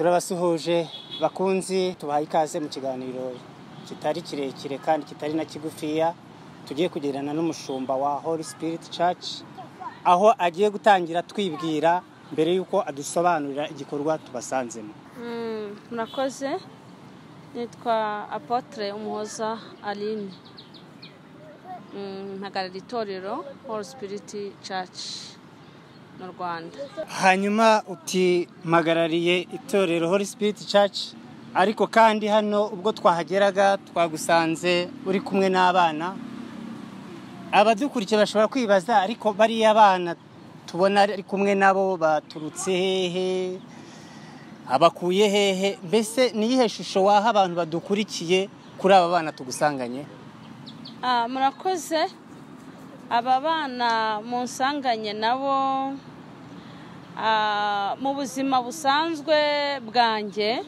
Turabasuhuje bakunzi, tubahaye ikaze mu kiganiro kitari kirekire kandi kitari na kigufiya tugiye kugirana n'umushumba wa Holy Spirit Church, aho agiye gutangira twibwira mbere yuko adusobanurira igikorwa tubasanzemo. Murakoze, nitwa Apotre Umuhoza Aline, mpagarariye itorero Holy Spirit Church mu Rwanda. Hanyuma uti mpagarariye itorero Holy Spirit Church, ariko kandi hano ubwo twahageraga twagusanze uri kumwe n'abana. Abadukurikiye bashobora kwibaza, ariko bariya bana tubona ari kumwe nabo baturutse hehe, abakuye hehe? Mbese ni iyihe shusho waha abantu badukurikiye kuri aba bana tugusanganye? Murakoze. Aba bana munsanganye nabo, mu buzima busanzwe bwanjye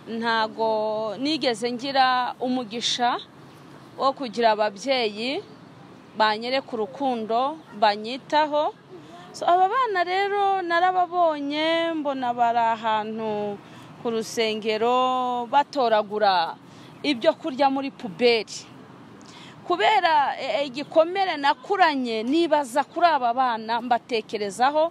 ntago nigeze ngira umugisha wo kugira ababyeyi banyereka urukundo, banyitaho. So, aba bana rero narababonye, mbona bari ahantu ku rusengero batoragura ibyo kurya muri poubelle. Kubera igikomere nakuranye, nibaza kuri aba bana, mbatekerezaho,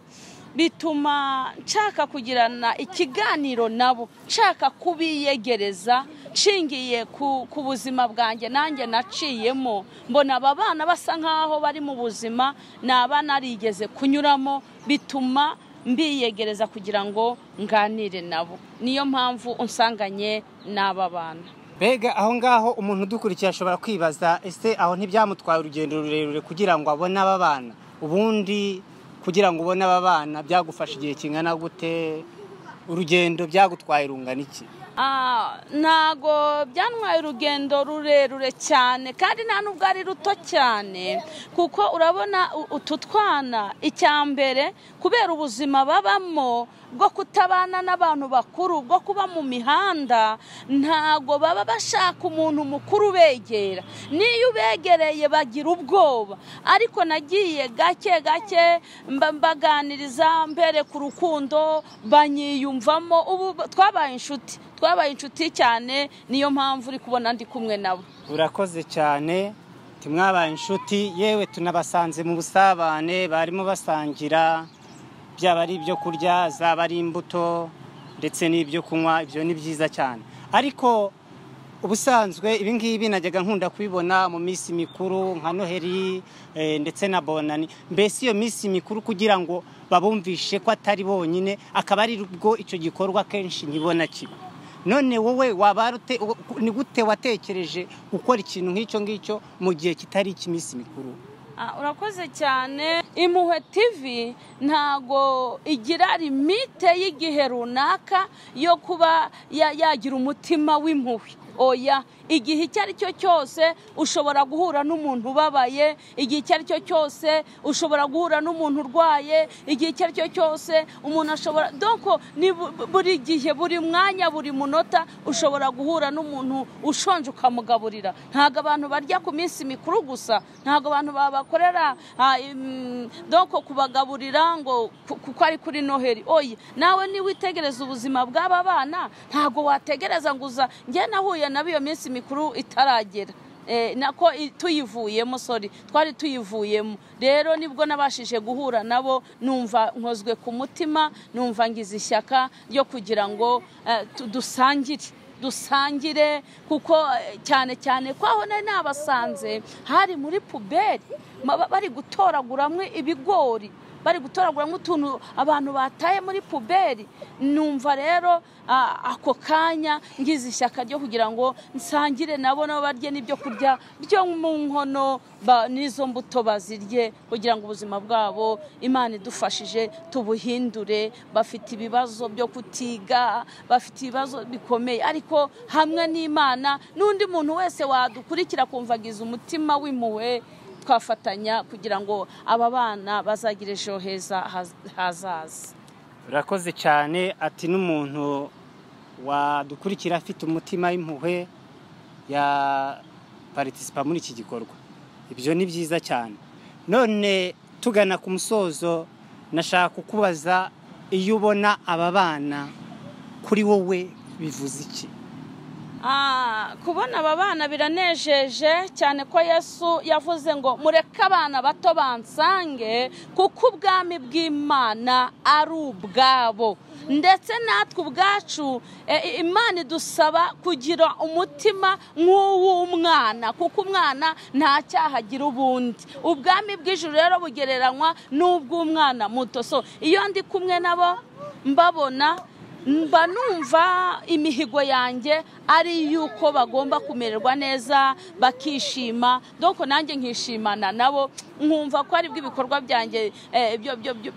bituma nshaka kugirana ikiganiro nabo, nshaka kubiyegereza nshingiye ku buzima bwanjye nanjye naciyemo. Mbona aba bana basa nkaho bari mu buzima naba narigeze kunyuramo, bituma mbiyegereza kugira ngo nganire nabo. Niyo mpamvu unsanganye n'aba bana. Mbega aho ngaho umuntu udukurikiye ashobora kwibaza, ese aho ntibyamutwaye urugendo rurerure kugira ngo abone aba bana? Ubundi kugira ngo ubone aba bana byagufasha igihe kingana gute? Urugendo byagutwaye rungana iki? Ntago byantwaye urugendo rurerure cyane, kandi nta nubwo ari ruto cyane, kuko urabona utu twana, icya mbere kubera ubuzima babamo bwo kutabana n'abantu bakuru, bwo kuba mu mihanda, ntago baba bashaka umuntu mukuru ubegera. Niyo ubegereye bagira ubwoba. Ariko nagiye gake gake mbaganiriza, mbereka urukundo, banyiyumvamo. Ubu twabaye inshuti, twabaye inshuti cyane, niyo mpamvu uri kubona ndi kumwe nabo. Urakoze cyane, timwabaye inshuti. Yewe tunabasanze mu busabane, barimo basangira, byaba ari ibyo kurya, zaba ari imbuto ndetse n'ibyo kunywa. Ibyo ni byiza cyane. Ariko ubusanzwe ibi ngibi najyaga nkunda kubibona mu minsi mikuru nka Noheli, ndetse na Bonani. Mbese iyo minsi mikuru kugira ngo babumvishe ko atari bonyine, akaba ari bwo icyo gikorwa kenshi nkibona kiba. None wowe waba ni gute watekereje gukora ikintu nk'icyo ngicyo mu gihe kitari icy'iminsi mikuru? Urakoze cyane. Impuhwe TV ntago igira limite y'igihe runaka yo kuba yagira umutima w'impuhwe. Oya, igihe icyo ari cyo cyose ushobora guhura n'umuntu ubabaye, igihe icyo ari cyo cyose ushobora guhura n'umuntu urwaye, igihe icyo ari cyo cyose umuntu ashobora, donc ni buri gihe, buri mwanya, buri munota ushobora guhura n'umuntu ushonje ukamugaburira. Ntago abantu barya ku minsi mikuru gusa, ntago abantu babakorera, donc kubagaburira ngo kuko ari kuri Noheli. Oya, nawe niwitegereza ubuzima bw'aba bana, ntago wategereza ngo uza. Njye nahuye nabo iyo minsi mikuru itaragera, nako tuyivuyemo, sorry, twari tuyivuyemo. Rero nibwo nabashije guhura nabo, numva nkozwe ku mutima, numva ngize ishyaka ryo kugira ngo dusangire, kuko cyane cyane ko aho nari nabasanze hari muri poubelle, bari gutoraguramwe ibigori, bari gutoraguramo utuntu abantu bataye muri poubelle. Numva rero ako kanya ngize ishyaka ryo kugira ngo nsangire nabo, nabo barye n'ibyo kurya byo mu nkono, n'izo mbuto bazirye, kugira ngo ubuzima bwabo Imana idufashije tubuhindure. Bafite ibibazo byo kutiga, bafite ibibazo bikomeye, ariko hamwe n'Imana n'undi muntu wese wadukurikira kumvagiza umutima w'impuhwe, twafatanya kugira ngo aba bana bazagire ejo heza hazaza. Urakoze cyane. Ati n'umuntu wadukurikira afite umutima w'impuhwe ya participa muri iki gikorwa, ibyo ni byiza cyane. None tugana ku musozo, nashaka kukubaza, iyo ubona aba bana Kuri wowe bivuze iki? Kubona aba bana biranejeje cyane ko Yesu yavuze ngo mureke abana bato bansange, kuko ubwami bw'Imana ari ubwabo. Ndetse natwe ubwacu Imana idusaba kugira umutima nk'uw'umwana, kuko umwana nta cyaha agira ubundi. Ubwami bw'ijuru rero bugereranywa n'ubw'umwana muto. So iyo ndi kumwe nabo mbabona, mba numva imihigo yanjye ari yuko bagomba kumererwa neza bakishima, donc nanjye nkishimana nabo, nkumva ko aribwo ibikorwa byanjye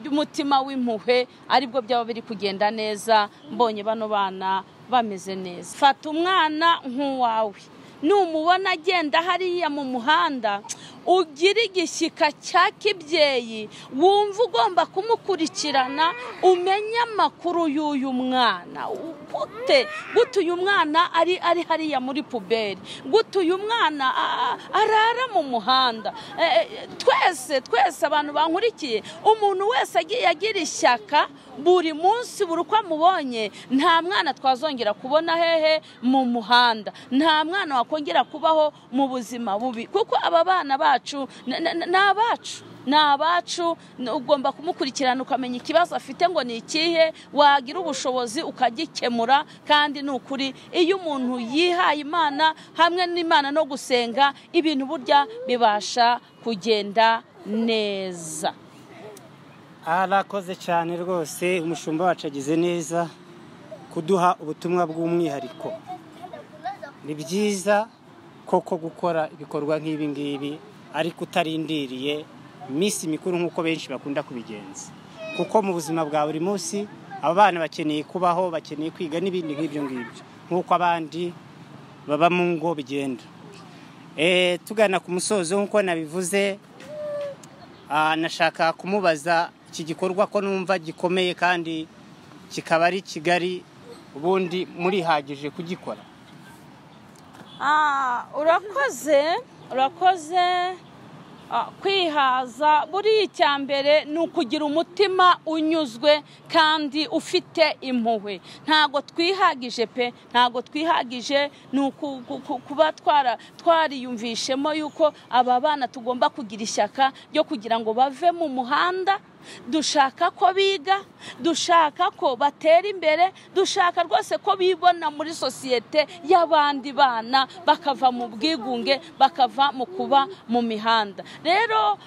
by'umutima w'impuhwe aribwo byaba biri kugenda neza, mbonye bano bana bameze neza. Fata umwana nk'uwawe, numubona agenda hariya mu muhanda ugira igishyika cya kibyeyi, wumva ugomba kumukurikirana, umenye amakuru y'uyu mwana. Gute gute uyu mwana ari hariya muri puberi, gute uyu mwana arara mu muhanda. Twese abantu bankurikiye, umuntu wese agiye agira ishyaka buri munsi, buri uko amubonye, nta mwana twazongera kubona hehe mu muhanda, nta mwana wakongera kubaho mu buzima bubi, kuko aba bana bacu ni abacu. Ugomba kumukurikirana ukamenya ikibazo afite ngo ni ikihe, wagira ubushobozi ukagikemura. Kandi ni ukuri iyo umuntu yihaye Imana hamwe n'Imana no gusenga, ibintu burya bibasha kugenda neza. Arakoze cyane rwose umushumba wacu, agize neza kuduha ubutumwa bw'umwihariko. Ni byiza koko gukora ibikorwa nk'ibi ngibi ariko utarindiriye iminsi mikuru nk'uko benshi bakunda kubigenza, kuko mu buzima bwa buri munsi aba bana bakeneye kubaho, bakeneye kwiga n'ibindi nk'ibyo ngibyo nk'uko abandi baba mu ngo bigenda. Tugana ku musozo nk'uko nabivuze, nashaka kumubaza iki gikorwa ko numva gikomeye kandi kikaba ari kigari, ubundi murihagije kugikora? Urakoze. Kwihaza buri icya mbere ni ukugira umutima unyuzwe kandi ufite impuhwe. Ntago twihagije pe, ntago twihagije. Ni kuba twariyumvishemo yuko aba bana tugomba kugira ishyaka ryo kugira ngo bave mu muhanda. Dushaka ko biga, dushaka ko batera imbere, dushaka rwose ko bibona muri sosiyete y'abandi bana, bakava mu bwigunge, bakava mu kuba mu mihanda. Rero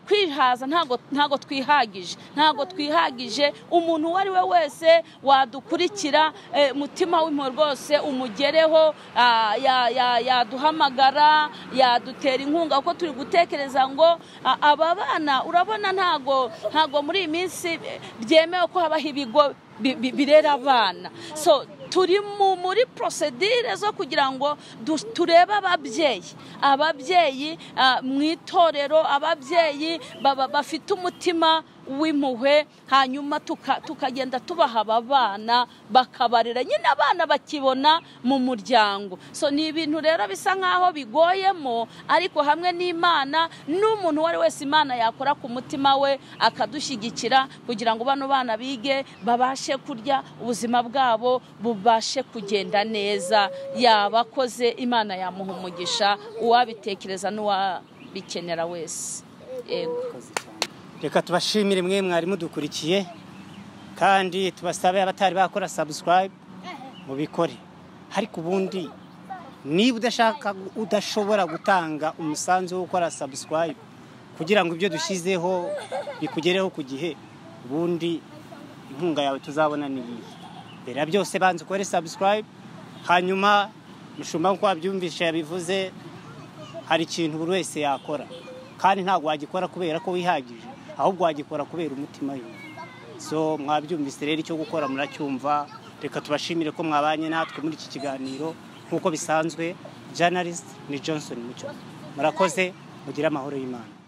kwihaza ntago twihagije, ntago twihagije. Umuntu uwo ari we wese wadukurikira, mutima w'impuhwe rwose umugereho, yaduhamagara, yadutera inkunga, kuko turi gutekereza ngo aba bana urabona ntago muri iyi minsi byemewe ko habaho ibigo birera abana. So turi muri procedure zo kugira ngo turebe ababyeyi mu itorero, ababyeyi bafite umutima w'impuhwe, hanyuma tukagenda tubaha aba bana bakabarera nyine abana bakibona mu muryango. So ni ibintu rero bisa nkaho bigoyemo, ariko hamwe n'Imana n'umuntu uwo ari wese Imana yakora ku mutima we akadushyigikira kugira ngo bano bana bige, babashe kurya, ubuzima bwabo bubashe kugenda neza. Yabakoze, Imana yamuha umugisha, uwabitekereza n'uwabikenera wese. Yego. Reka tubashimire mwe mwari mudukurikiye, kandi tubasabe abatari bakora subscribe mubikore. Ariko ubundi niba udashobora gutanga umusanzu wo gukora subscribe kugira ngo ibyo dushyizeho bikugereho ku gihe, ubundi inkunga yawe tuzabona ni iyi. Mbere ya byose banza ukore subscribe, hanyuma mushumba nkuko wabyumvishe yabivuze, hari ikintu buri wese yakora, kandi ntabwo wagikora kubera ko wihagije, ahubwo wagikora kubera umutima we. So mwabyumvise rero icyo gukora muracyumva. Reka tubashimire ko mwabanye natwe muri iki kiganiro nk'uko bisanzwe. Journalist ni Johnson Mucyo. Murakoze, mugire amahoro y'Imana.